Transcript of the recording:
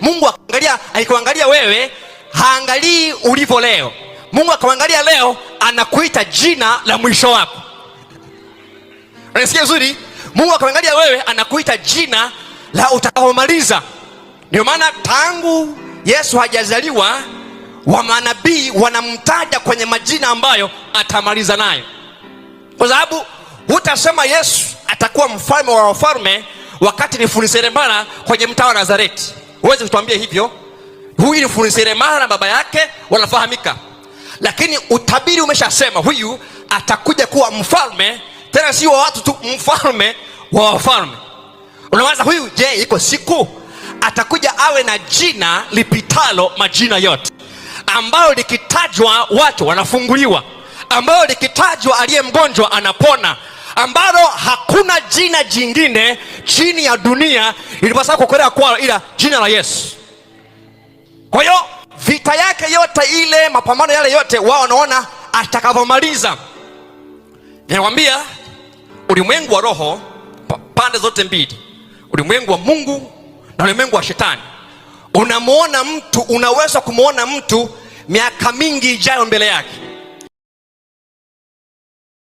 Mungu akaangalia, akikuangalia wewe haangalii ulivyo leo. Mungu akaangalia leo, anakuita jina la mwisho wako. Unasikia vizuri? Mungu akaangalia wewe, anakuita jina la utakaomaliza. Ndio maana tangu Yesu hajazaliwa wa manabii wanamtaja kwenye majina ambayo atamaliza nayo, kwa sababu hutasema Yesu atakuwa mfalme wa wafalme wakati ni fundi seremala kwenye mtaa wa Nazareti. Huwezi kutuambia hivyo. Huyu ni fundi seremala na baba yake wanafahamika, lakini utabiri umeshasema huyu atakuja kuwa mfalme, tena si wa watu tu, mfalme wa wafalme. Unawaza huyu, je, iko siku atakuja awe na jina lipitalo majina yote, ambayo likitajwa watu wanafunguliwa, ambayo likitajwa aliye mgonjwa anapona, ambalo hakuna jina jingine chini ya dunia ilipasa kuokolewa kwalo ila jina la Yesu. Kwa hiyo vita yake yote ile, mapambano yale yote, wao wanaona atakavyomaliza. Ninakwambia ulimwengu wa roho pande zote mbili, ulimwengu wa Mungu na ulimwengu wa shetani. Unamwona mtu, unaweza kumwona mtu miaka mingi ijayo mbele yake.